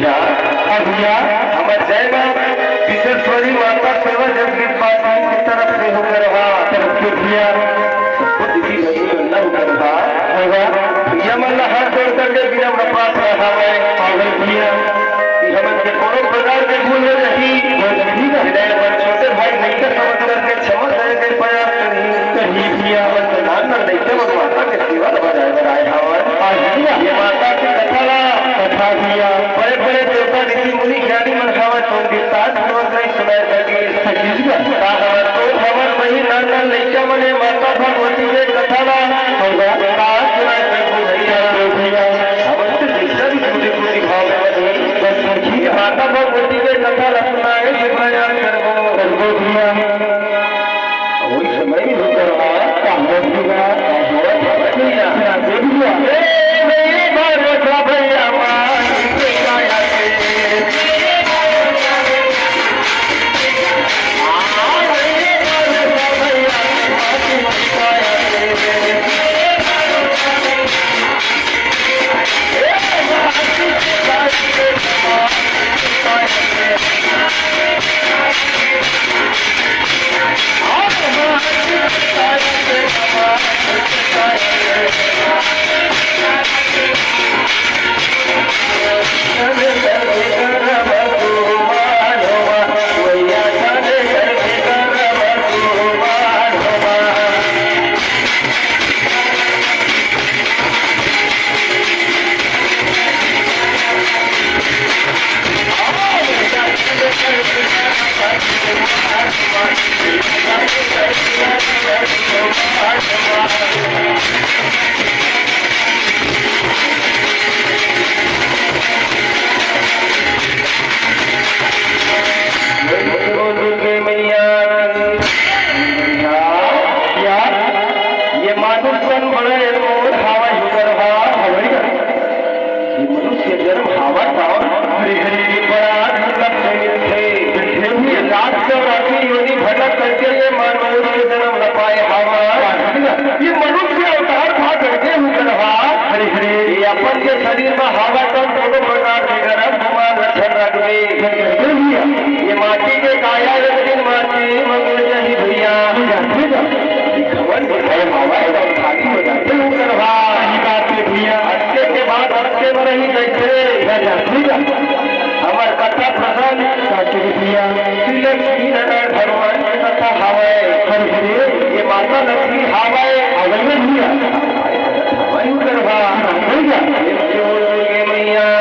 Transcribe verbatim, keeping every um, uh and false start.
हाँ भैया। हमर जय माँ विश्वेश्वरी माता सेवा जगदीश पाटिल के तरफ से होकर रहा। तरफ से भैया। सबको दीदी बहनी बंदा होकर रहा। होगा। भैया मन ला हाथ जोड़ करके विनम्र प्रार्थना हवय। पागल भैया। कि हमन के कोनो प्रकार के भूल हो जाही। हो जाही ना। विनय बर छोटे भाई नहीं का समझ करके क्षमा करे के प्रयास करही। करही भैया। हमन के नान नान लइका मन माता के सेवा ला बजाए बर आए हवन। हाँ भैया। ये माता के कथा ला। कथा भैया। बड़े बड़े देवता ऋषि मुनि ज्ञानी मन हवय, तो विस्तार पूर्वक नहीं सुनाए सके। सकीस का। का हमर तो हमर वही नान नान लइका मन ये माता भगवती के कथा ला। होगा। का सुनाए सके भैया। भैया। हमन तो दूसरा भी कोटि कोटि भाव में बनी। बस सकीस। ये माता भगवती के कथा ला सुनाए के प्रयास करबो। करबो भैया। ओइ समय में होकर रहा, का होत होगा, का होत होगा भैया। ए, नहीं भरोसा भैया, माँ, दुर्गे मैया। या, या, ये मानुष तन बड़ा अनमोल हावय, हुकर हा, हवय का? ये मनुष्य जन्म हावत हावत हरि हरि के बड़ा दुर्लभ से मिलथे। ये लाख चौरासी योनि भटक करके ये मानव के जन्म ल पाए हावत। ये मनुष्य अवतार भा करके हुकर हा, हरि हरि। ये अपन के शरीर में हावत अउ कोनो प्रकार के गरब गुमान लक्षण रखबे। ये माटी के काया, एक दिन माटी म मिल जाही भैया। ये कवन दिखाए हावय, एकदम खाली हो जाथे हुकर हा। सही बात है भैया। अटके के बाद अटके में रही जैसे। हमर कथा प्रसंग का श्री भैया। श्री लक्ष्मी नारायण भगवान के कथा हावय। हरि हरि। ये माता लक्ष्मी हावय। हावय ना भैया। हावय हुकर हा। हावय ना। ये बोल दुर्गे मैया।